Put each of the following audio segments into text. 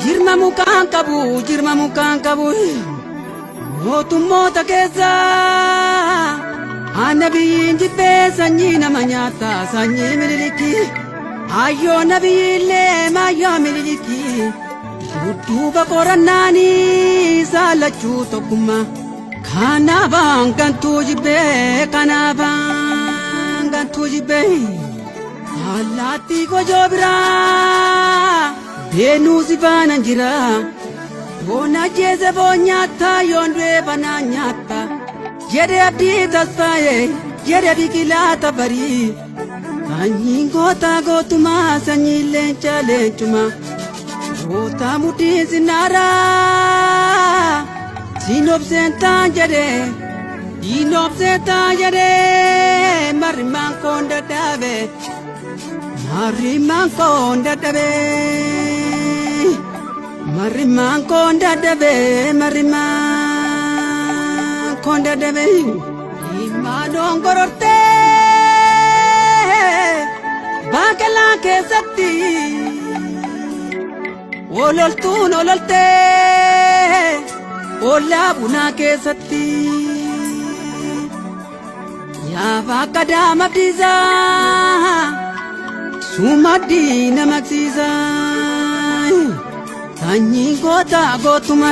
Jirma mukaan qabu, jirma mukaan qabu. Mootummoota keessaa Anabiyyiin jibbee sanyii nama nyaata sanyii Miniliki. Ayyoo nabiyyiillee maayyoo Miniliki. Dudduuba qorannaanii saalachuu tokkummaa. Kanaafaan gantuu jibbee kanaafaan gantuu jibbee. Allaattii gojoo biraa beenuu si faana jira. Yoon ajjeese foon nyaatta yoon du'e banaa nyaatta. Jedhe Abdii Tasfaayee jedhe Biqilaa Tafarii. Sanyiin goota gootumaa sanyiin leenca leencumaa. Goota mudhiin sinnaaraa. Siin obseen taan jedhe siin obseen taan jedhe marrimaan koon dadhabe. Marrimaan koon dadhabe. Marrimaan koon dadhabe marrimaan koon dadhabe. Ilmaan gorortee baaqelaa keessatti ololtuun ololtee ollaa bunaa keessatti. Yaaba akka daamabdiisaa sumaddii namaqsiisaa. Sanyiin goota gootuma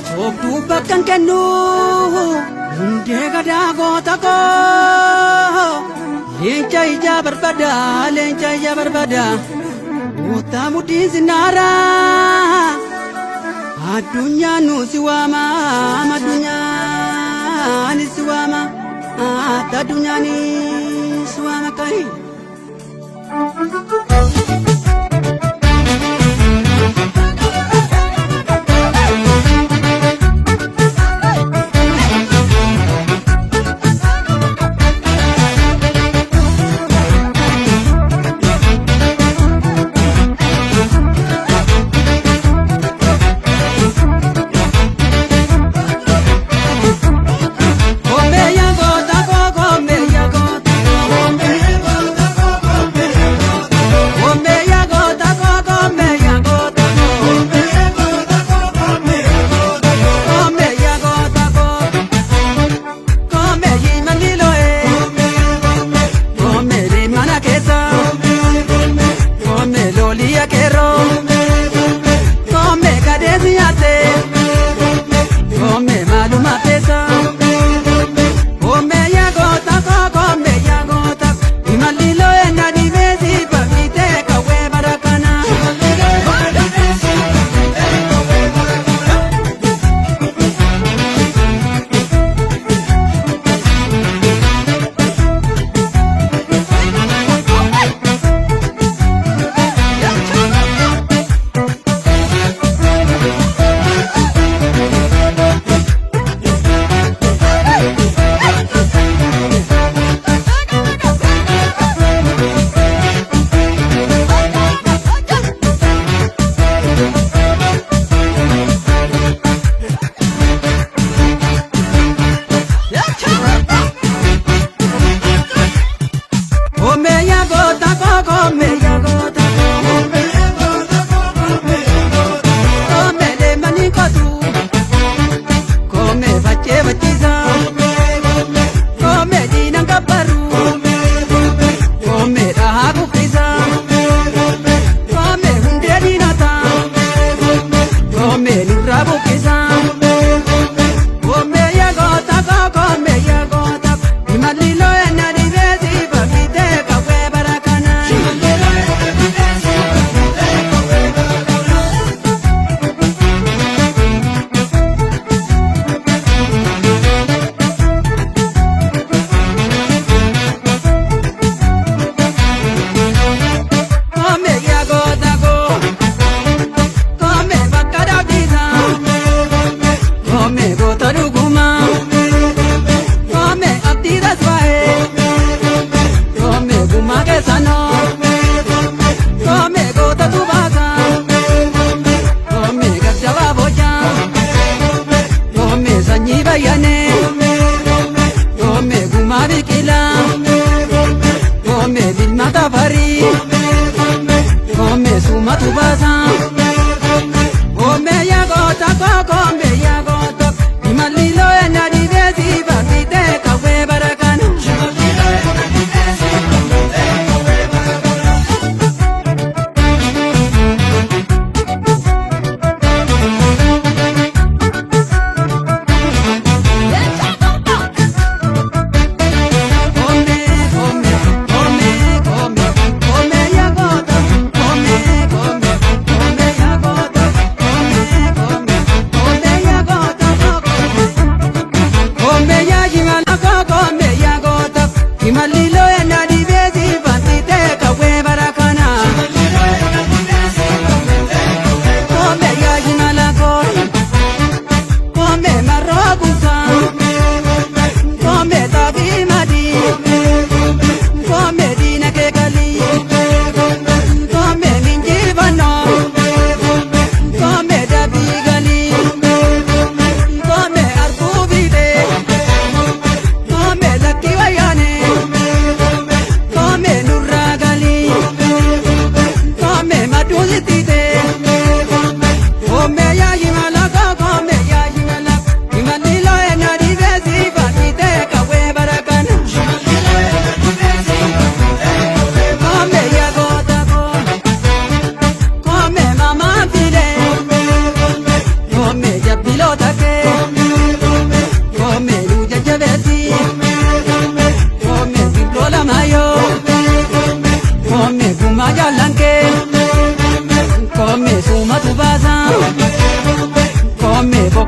soobduu bakka hin kennu hundee gadaa goota koo. Leenca ijaa barbaada leenca ijaa barbaada goota mudhiin sinnaaraa. Addunyaan nu si waama addunyaan si waama addunyaan si waama kai. Komeya goota koo komeya goota. Komeya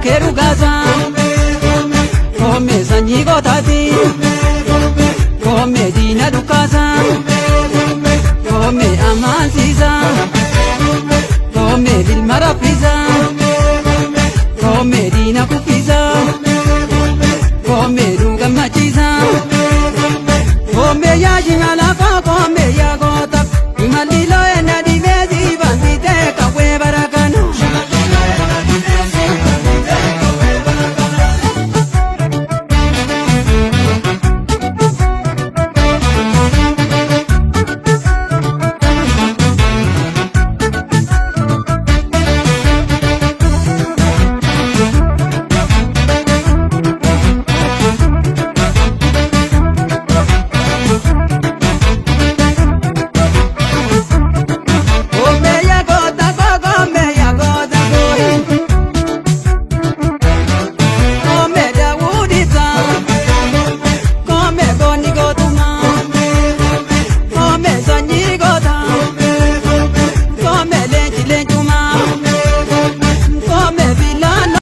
Dhukkee dhugaasa. Koomee sanyii gootaati. Koomee diina dukkaasa. Koomee amaansiisa. Koomee ilma raffisa. Koomee diina kuffisa.